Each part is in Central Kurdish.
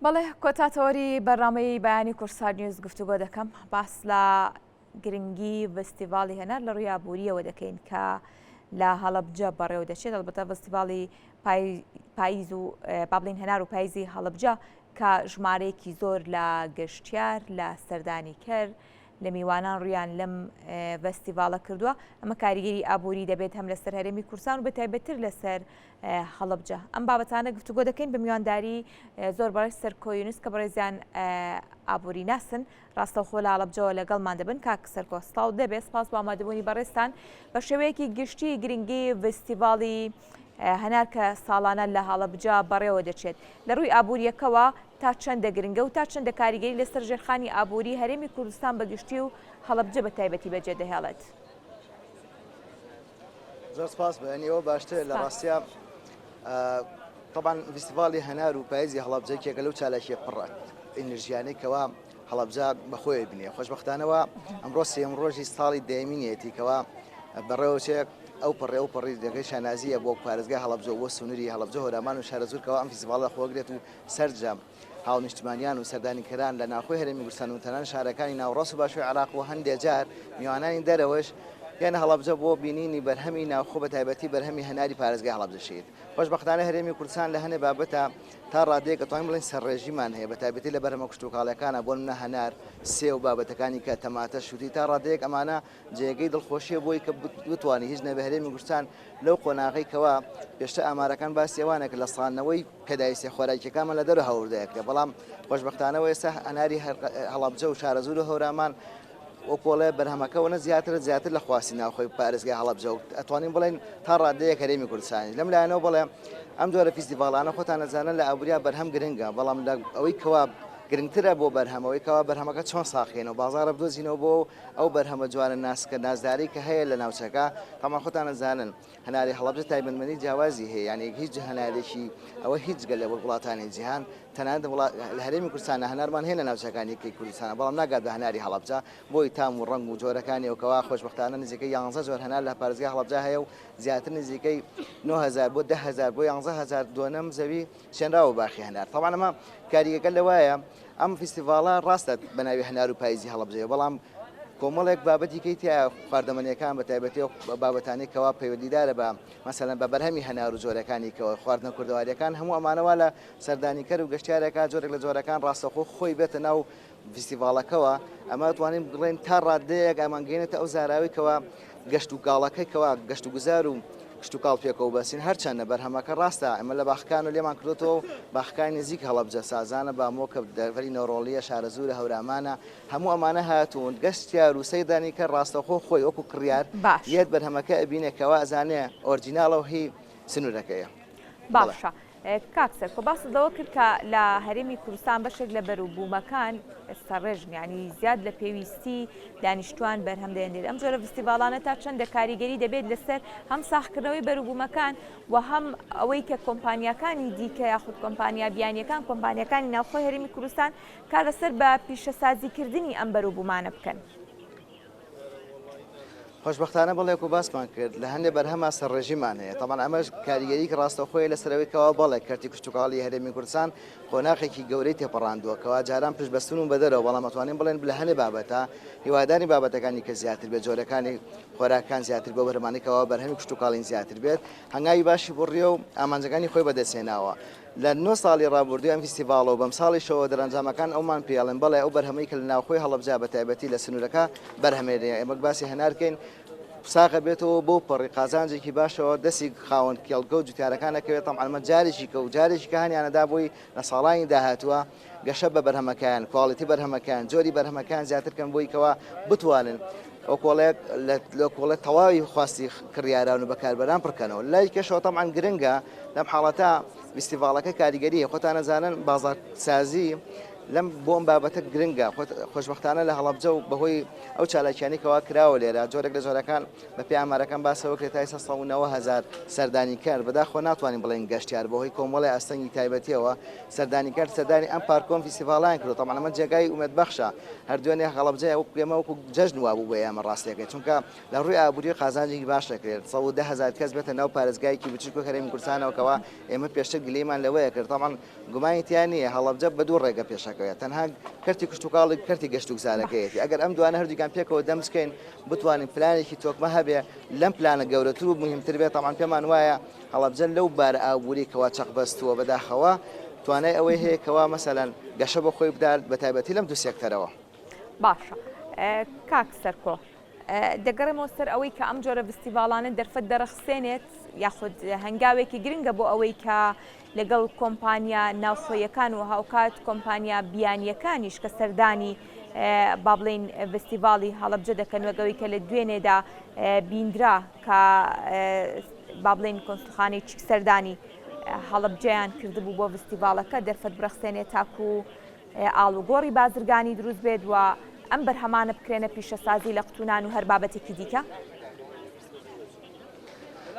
بەڵێ کۆتا تەوەری بەرنامەی بەیانی کوردسات نیوز گفتوگۆ دەکەم باس لە گرنگی ڤستیڤاڵی هەنار لە ڕووی ئابووریەوە دەکەین کە لە هەڵەبجە بەڕێوە دەچێت ئەڵبەتە ڤستیڤاڵی پاییز و با بڵین هەنار و پاییزی هەڵەبجە کە ژمارەیەکی زۆر لە گەشتیار لە سەردانیکەر لە میوانان ڕویان لەم ڤستیڤاڵە کردووە ئەمە کاریگەری ئابووری دەبێت هەم لەسەر هەرێمی کوردستان و بەتایبەتتر لەسەر هەڵەبجە. ئەم بابەتانە گفتوگۆ دەکەین بە میوانداری زۆر بەڕێز سەرکۆ یونس کە بەڕێزیان ئابووری ناسن ڕاستەوخۆ لە هەڵەبجەوە لەگەڵمان دەبن. کاک سەرکۆ سڵاو دەبێ، سپاس بۆ ئامادەبوونی بەڕێزتان. بە شێوەیەکی گشتی گرنگی ڤستیڤاڵی هەنار کە ساڵانە لە هەڵەبجە بەڕێوە دەچێت لە ڕووی ئابووریەکەوە تا چەندە گرنگە و تا چەندە کاریگەری لەسەر ژێرخانی ئابووری هەرێمی کوردستان بە گشتی و هەڵەبجە بە تایبەتی بەجێ دەهێڵێت؟ زۆر سپاس بەیانی ئەوە باشترە لە ڕاستیا طبعا فیستیڤاڵی هەنار و پایزی هەڵەبجە یەکێکە لەو چالاکیە پڕ ئینرژیانەی کەوا هەڵەبجە بەخۆی بنێ خۆشببختانەوە ئەمڕۆ سێم ڕۆژی ساڵی دەیەمینیەتی کەوا بەڕێوەچێ ئەو پەڕێ و پەڕی دەگەی شانازیە بۆ پارێزگای هەڵەبجە بۆ سنووری هەڵەبجە هۆرامان و شارەزوورکەوە ئەم فیستیڤاڵە خۆگرێت و سەرجەم هاونیشتمانیان و سەردانیکەران لە ناوخۆی هەرێمی کوردستان و تەنانەت شارەکانی ناوەڕاست و باشووری عێراق و هەندێ جار میوانانی دەرەوەش دێنە هەڵەبجە بۆ بینینی بەرهەمی ناوخۆ بە تایبەتی بەرهەمی هەناری پارێزگای هەڵەبجە شەهید. خۆشبەختانە هەرێمی کوردستان لە هەنێ بابەتە تا ڕادەیەک ئەتوانین بڵێین سەرڕێژیمان هەیە بە تایبەتی لە بەرهەمە کشتوکاڵیەکانا بۆ نمونە هەنار، سێو، بابەتەکانی کە تەماتە، شوتی تا ڕادەیەک ئەمانە جێگەی دڵخۆشیە بۆی کە بتوانێت هیچ نەبێ هەرێمی کوردستان لەو قۆناغەی کەوا پێشتر ئامارەکان باسی ئەوانە کە لە ساڵنەوەی پێداویستیە خۆراکیەکانمان لە دەرەوە هاوردە ئەکرێ بەڵام خۆشبەختانەوە ئێستا هەناری هەڵەبجە و شارەزوور و هەورامان وەکۆڵێ بەرهەمەکە وەنە زیاترە زیاتر لە خواستی ناوخۆی پارێزگای هەڵەبجە و ئەتوانین بڵێن تا ڕادەیەک هەرێمی کوردستانی لەم لایەنەوە بڵێ ئەم جۆرە فیستیڤاڵانە خۆتان ئەزانن لە ئابووریا بەرهەم گرنگە بەڵام لە ئەوەی کەوا گرنگترە بۆ بەرهەمەوەی کەوا بەرهەمەکە چۆن ساخێنەوە بازاڕە بدۆزینەوە بۆ ئەو بەرهەمە جوانە ناسکە نازدارەی کە هەیە لە ناوچەکە تەمان خۆتان ئەزانن هەناری هەڵەبجە تایبەتمەندی جیاوازی هەیە یانی هیچ هەنارێکی ئەوە هیچ گەل لە وڵاتانی جیهان تەنانەت لە هەرێمی کوردستان هەنارمان هەیە لە ناوچەکانی کەی کوردستان بەڵام ناگات بە هەناری هەڵەبجە بۆی تام و ڕەنگ و جۆرەکانی و کەوا خۆشبەختانە نزیکەی 11 جۆر هەنار لە پارێزگای هەڵەبجە هەیە و زیاتر نزیکەی 9000 بۆ 10000 بۆ 11000 دۆنم زەوی چێنراوە باخی هەنار تەبعەن ئەمە کاریگەکە لەوایە ئەم فیستیڤاڵە ڕاستە بە ناوی هەنار و پاییزی هەڵەبجەیە، بەڵام کۆمەڵێک بابەتی کەی تیایە، خواردەمەنییەکان بە تایبەتی ئەو بابەتانەی کەوا پەیوەندیدارە بە مەسەلەن بە بەرهەمی هەنار و جۆرەکانی کەوە خواردنە کوردەوارییەکان هەموو ئەمانە وا لە سەردانیکەر و گەشتیارێکا جۆرێک لە جۆرەکان ڕاستەوخۆ خۆی بێتە ناو فیستیڤاڵەکەوە ئەمە توانین بڵێن تا ڕادەیەک ئەمانگەیەنێتە ئەو زاراوەی کەوا گەشت و گاڵەکەی کەوا گەشت و گوزار و کشتوکاڵ پێکەوە بەسین هەرچەندە بەرهەمەکە ڕاستە ئەمە لە باخەکان و لێمان کردۆتەوە و باخەکانی نزیک هەڵەبجە سازانە بامۆکە دەڤەری نەورۆڵیە شارەزوورە هەورامانە هەموو ئەمانە هاتوون گەشتیار و سەیدانی کە ڕاستەوخۆ خۆی وەکو کڕیار باش. یەت بەرهەمەکە ئەبینێ کەوا ئەزانێ ئۆرجیناڵە و هی سنوورەکەیە. بەڵێ. باشە کاک سەرکۆ باست لەوە کرد کە لە هەرێمی کوردستان بەشێک لە بەروبوومەکان سەرڕێژن یانی زیاد لە پێویستی دانیشتوان بەرهەم دەهێنرێت ئەم جۆرە ڤستیڤاڵانە تا چەندە کاریگەری دەبێت لەسەر هەم ساغکردنەوەی بەروبوومەکان و هەم ئەوەی کە کۆمپانیاکانی دیکە یاخود کۆمپانیا بیانیەکان کۆمپانیاکانی ناوخۆی هەرێمی کوردستان کار لەسەر بە پیشەسازیکردنی ئەم بەروبوومانە بکەن. خۆشبەختانە بەڵێ وەکو باسمان کرد لە هەندێ بەرهەما سەرڕێژیمان هەیە تەبعەن ئەمەش کاریگەریی ڕاستەوخۆیە لەسەر ئەوەی کەوا بەڵێ کەرتی کشتوکاڵی هەرێمی کوردستان قۆناخێکی گەورەی تێپەڕاندووە کەوا جاران پشت بەستن و بەدەرەوە بەڵام ئەتوانین بڵێن لە هەندێ بابەتە هیواداری بابەتەکانی کە زیاتر بێت جۆرەکانی خۆراکان زیاتر بۆ بەرهەمانی کەوا بەرهەمی کشتوکاڵین زیاتر بێت هەنگاوی باشی بڕیە و ئامانجەکانی خۆی بەدەستهێناوە لە نۆ ساڵی ڕابوردووی ئەم فیستیڤاڵە و بەمساڵیشەوە دەرەنجامەکان ئەومان پێ ئەڵێن بەڵێ ئەو بەرهەمەی کە لە ناوخۆی هەڵەبجە بە تایبەتی لە سنوورەکە بەرهەمێنرێ ئێمە باسی هەنار کەین ساغ ئەبێتەوە بەو پەڕی قازانجێکی باشەوە دەستی خاوەن کێڵگە و جوتیارەکان ئەکەوێت تەبعەن ئەمە جارێکی کە و جارێکی کە هانیانە دا بۆی لە ساڵانی داهاتووە گەشە بە بەرهەمەکەیان کواڵیتی بەرهەمەکان جۆری بەرهەمەکان زیاتر کەن بۆی کەوا بتوانن وەکۆڵێک لە کۆڵێ تەواوی خواستی کڕیاران و بەکاربەران پڕکەنەوە لای کەشەوە تەبعەن گرنگە لەم حاڵەتە فیستیڤاڵەکە کاریگەری هەیە خۆتان ئەزانن بازاڕسازی لەم بۆ ئەم بابەتە گرنگە. خۆشبەختانە لە هەڵەبجە و بەهۆی ئەو چالاکیانەی کەوا کراوە لێرە جۆرێک لە جۆرەکان بە پێی ئامارەکان باسەوە کرێت تا ئێستا 190 هەزار سەردانیکەر، بەداخەوە ناتوانین بڵێین گەشتیار، بەهۆی کۆمەڵێ ئاستەنگی تایبەتیەوە سەردانیکەر سەردانی ئەم پارکۆ و ئەم فیستیڤاڵەیان کردووە. تەبعەن ئەمە جێگای ئومێدبەخشە. هەر دوێنێ هەڵەبجە وەکو ئێمە وەکو جەژن وابوو بۆ ئێمە ڕاستیەکەی، چونکە لە ڕووی ئابووری قازانجێکی باش دەکرێت 110 هەزار کەس بێتە ناو پارێزگایەکی بچووک وەک هەرێمی کوردستانەوە کەوا ئێمە پێشتر گلەیمان لەوەیە کرد. تەبعەن گومانی تیا نییە هەڵەبجە بە دوو ڕێگە پێشەکەوێت، تەنها کەرتی کشتوکاڵی کەرتی گەشتوگوزارەکەیەتی. ئەگەر ئەم دوانە هەردووکیان پێکەوە دەمج کەین، بتوانین پلانێکی تۆکمە هەبێ، لەم پلانە گەورەتر و موهیمتر بێت، تەبعەن پێمان وایە هەڵەبجە لەو بارە ئابووری کەوا چەق بەستووە بەداخەوە توانای ئەوەی هەیە کەوا مەسەلەن گەشە بە خۆی بدات بە تایبەتی لەم دوو سێکتەرەوە. باشە کاک سەرکۆ دەگەڕێمەوە سەر ئەوەی کە ئەم جۆرە ڤستیڤاڵانە دەرفەت دەڕەخسێنێت یاخود هەنگاوێکی گرنگە بۆ ئەوەی کە لەگەڵ کۆمپانیا ناوخۆیەکان و هاوکات کۆمپانیا بیانیەکانیش کە سەردانی با بڵێین ڤستیڤاڵی هەڵەبجە دەکەن وەک ئەوەی کە لە دوێنێدا بیندرا کە با بڵێین کۆنسوڵخانەی چیک سەردانی هەڵەبجەیان کردبوو بۆ ڤستیڤاڵەکە دەرفەت برەخسێنێت تاکو ئاڵوگۆڕی بازرگانی دروست بێت و ئەم بەرهەمانە بکرێنە پیشەسازی لە قوتونان و هەر بابەتێکی دیکە.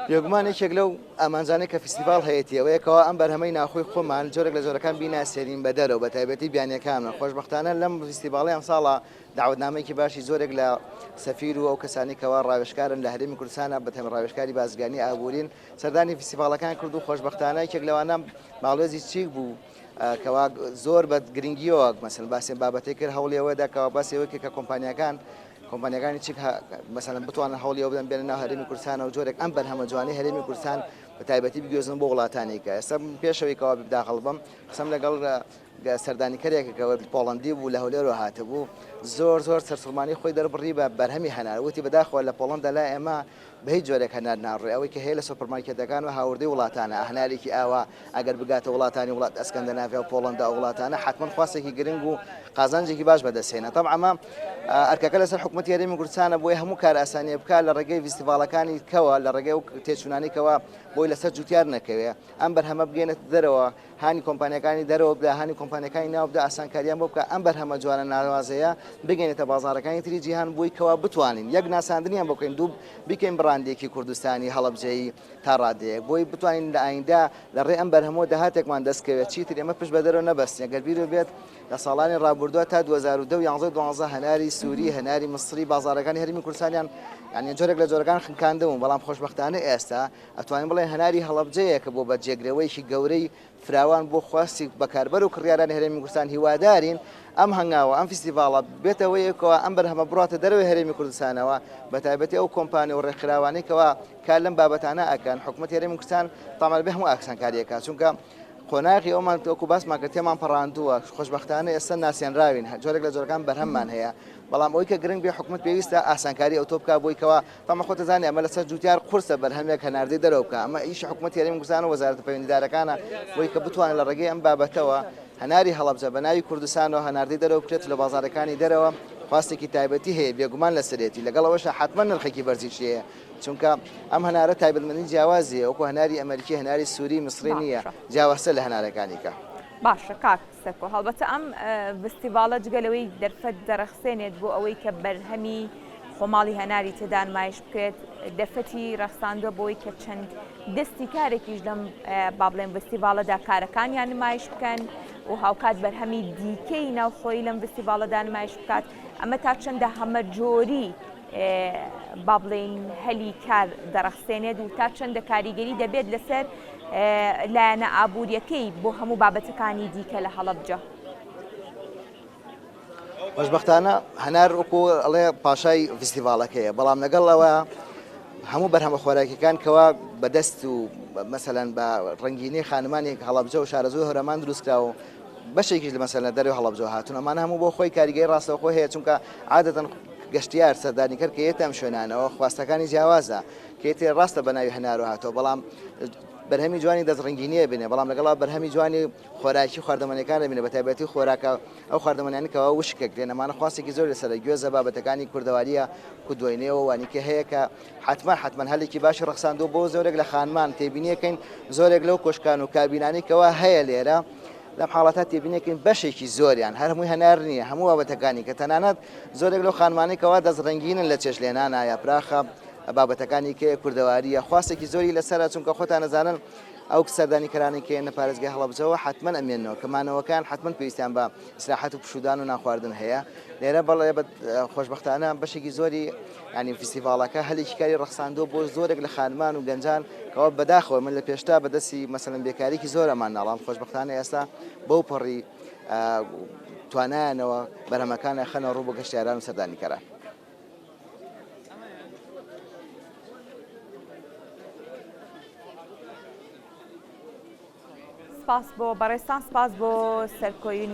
بێگومان یەکێک لەو ئامانجانەی کە فیستیڤاڵ هەیەتی ئەوەیە کەوا ئەم بەرهەمەی ناوخۆی خۆمان جۆرێک لە جۆرەکان بیناسێنین بە دەرەوە بە تایبەتی بیانیەکان. خۆشبەختانە لەم فیستیڤاڵی ئەمساڵە داوەتنامەیەکی باشی زۆرێک لە سەفیر و ئەو کەسانی کەوا ڕاوێژکارن لە هەرێمی کوردستانە بە تایبەت ڕاوێژکاری بازرگانی ئابوورین سەردانی فیستیڤاڵەکان کرد و خۆشبەختانە یەکێک لەوانە باڵوێزی چیک بوو کەوا زۆر بە گرنگیەوە مەسەلەن باسی ئەم بابەتەی کرد هەوڵی ئەوە دا کەوا باسی ئەوەی کرد کە کۆمپانیاکان کۆمپانیاکانی چیک مەسەلەن بتوانن هەوڵی ئەوە بدەن بێنە ناو هەرێمی کوردستانەوە جۆرێک ئەم بەرهەمە جوانەی هەرێمی کوردستان بە تایبەتی بگوێزن بۆ وڵاتانی کە ئێستا پێشەوەی کەوا داخڵ بم قسەم لەگەڵ سەردانیکەرێک کە پۆڵەندی بوو لە هەولێرەوە هاتبوو زۆر زۆر سەرسوڕمانی خۆی دەربڕی بە بەرهەمی هەنار وتی بەداخەوە لە پۆڵەندا لای ئێمە بە هیچ جۆرێک هەنار ناڕوێ، ئەوەی کە هەیە لە سۆپەرمارکێتەکان و هاوردەی وڵاتانە، هەنارێکی ئاوا ئەگەر بگاتە وڵاتانی وڵات ئەسکەندەناڤیا و پۆڵەندا ئەو وڵاتانە حەتمەن خواستێکی گرنگ و قازانجێکی باش بەدەست هێنا. تەبعەن ئەمە ئەرکەکە لەسەر حکوومەتی هەرێمی کوردستانە بۆیە هەموو کارئاسانییە بکات لە ڕێگەی ڤیستیڤاڵەکانی کەوە لە ڕێگەی ئەو تێچوونانەی کەوا بۆی لەسەر جووتیار نەکەوێ ئەم بەرهەمە بگەێنێتە دەرەوە هانی کۆمپانیاکانی دەرەوە بدا، هانی کۆمپانیاکانی ناو بدا، ئاسانکاریان بۆ بکا ئەم بەرهەمە جوانە ناوازەیە بگەینێتە بازاڕەکانی تری جیهان بۆی کەوا بتوانین یەک ناساندنیان بۆ بکەین دوو بیکەین بڕاندێکی کوردستانی هەڵەبجەیی تا ڕادەیەک بۆی بتوانین لە ئایندە لە ڕێی ئەم بەرهەمەوە داهاتێکمان دەست کەوێت چیتر ئێمە پشت بە دەرەوە نەبەستین گەر بیرت بێت لە ساڵانی ڕابردووە تا 2010 و 11 و 12 هەناری سووری هەناری میسری بازاڕەکانی هەرێمی کوردستانیان یانی جۆرێک لە جۆرەکان خنکاندبوون بەڵام خۆشبەختانە ئێستا ئەتوانین بڵێین هەناری هەڵەبجەیە کە بووە بە جێگرەوەیەکی گەورەی فراوان بۆ خواستی بەکاربەر و کڕیارانی هەرێمی کوردستان، هیوادارین ئەم هەنگاوە، ئەم فیستیڤاڵە بێتە هۆیەکەوە ئەم بەرهەمە بڕواتە دەرەوەی هەرێمی کوردستانەوە، بەتایبەتی ئەو کۆمپانیا و ڕێکخراوانەی کەوا کار لەم بابەتانە ئەکەن، حکومەتی هەرێمی کوردستان تەبعەن بێ هەموو ئاسانکاری ئەکات، چونکە قۆناغی ئەومان وەکو باسمان کرد تێمان پەڕاندووە، خۆشبەختانە ئێستا ناسێنراوین، جۆرێک لە جۆرەکان بەرهەممان هەیە، بەڵام ئەوەی کە گرنگ بێ حکومەت پێویستە ئاسانکاری ئەوتۆ بکات بۆی کەوا تەمە خۆت دەزانی ئەمە لەسەر جوتیار قورسە بەرهەمێک هەناردەی دەرەوە بکا، ئەمە ئیشی حکومەتی هەرێمی کوردستان و وەزارەتە پەیوەندیدارەکانە بۆی کە بتوانن لە ڕێگەی ئەم بابەتەوە هەناری هەڵەبجە بە ناوی کوردستانەوە هەناردەی دەرەوە بکرێت و لە بازاڕەکانی دەرەوە خواستێکی تایبەتی هەیە بێگومان لەسەرێتی لەگەڵ ئەوەشا حەتمەن نرخێکی بەرزیشی هەیە چونکە ئەم هەنارە تایبەتمەندی جیاوازی هەیە وەکو هەناری ئەمەریکی هەناری سوری میسری نییە باشە. جیاوازترە لە هەنارەکانی کە. باشە کاک سەکۆ هەڵبەتە ئەم ڤستیڤاڵە جگە لەوەی دەرفەت دەڕەخسێنێت بۆ ئەوەی کە بەرهەمی خۆماڵی هەناری تێدا نمایش بکرێت، دەرفەتی ڕەخساندووە بۆی کە چەند دەستی کارێکیش لەم با بڵێم ڤستیڤاڵەدا کارەکانیان نمایش بکەن و هاوکات بەرهەمی دیکەی ناوخۆیی لەم ڤستیڤاڵەدا نمایش بکات ئەمە تا چەندە هەمەجۆری با بڵێین هەلی کار دەڕەخسێنێت و تا چەندە کاریگەری دەبێت لەسەر لایەنە ئابووریەکەی بۆ هەموو بابەتەکانی دیکە لە هەڵەبجە. خۆشبەختانە هەنار وەکو ئەڵێ پاشای فیستیڤاڵەکەیە بەڵام لەگەڵ ئەوە هەموو بەرهەمە خۆراکیەکان کەوا بەدەست و مەسەلەن بە ڕەنگینی خانمانێک هەڵەبجە و شارەزوور هەورامان دروستکراوە بەشێکیش لە مەسەلەن دەرەوەی هەڵەبجەوە هاتوون ئەمانە هەموو بۆ خۆی کاریگەری ڕاستەوخۆ هەیە چونکە عادەتەن گەشتیار سەردانیکەر کە یەتە ئەم شوێنانەوە خواستەکانی جیاوازە کە یەتێ ڕاستە بە ناوی هەنارەوە هاتووە بەڵام بەرهەمی جوانی دەستڕەنگینیە بینێ بەڵام لەگەڵا بەرهەمی جوانی خۆراکی خواردەمەنیەکان دەبینێ بە تایبەتی خۆراکە ئەو خواردەمەنیانەی کەوا وشک ئەکرێن ئەمانە خواستێکی زۆر لەسەرە گوێزە بابەتەکانی کوردەواریە کودۆینەوە وانیکە هەیە کە حتمما حتمما هەلێکی باشی ڕەخساندووە بۆ زۆرێک لە خانمان تێبینیەکەین زۆرێک لەو کۆشکان و کابینانی کەوا هەیە لێرە. لەم حاڵەتە تێبینێکن بەشێکی زۆریان هەر هەمووی هەنار نییە هەموو بابەتەکانی کە تەنانەت زۆرێک لەو خانمانەی کەوا دەستڕەنگینن لە چێشتلێنانا یاپراخە بابەتەکانی کە کوردەواریە خواستێکی زۆری لەسەرە چونکە خۆتان ئەزانن ئەو سەردانیکەرانەی کە یەنە پارێزگای هەڵەبجەوە حەتمەن ئەمێننەوە کە مانەوەکان حەتمەن پێویستیان بە ئیسراحەت و پشوودان و نانخواردن هەیە لێرە بەڵێ بە خۆشبەختانە بەشێکی زۆری ینی فیستیڤاڵەکە هەلێکی کاری ڕەخساندووە بۆ زۆرێک لە خانمان و گەنجان کەوا بەداخەوە من لە پێشتا بەدەستی مەسەلەن بێکاریکی زۆر ئەمان ناڵام خۆشبەختانە ئێستا بەو پەڕی توانایانەوە بەرهەمەکان ئەخەنە ڕوو بۆ گەشتیاران و سەردانیکەران. سپاس بۆ بەڕێزتان سپاس بۆ سەرکۆیون.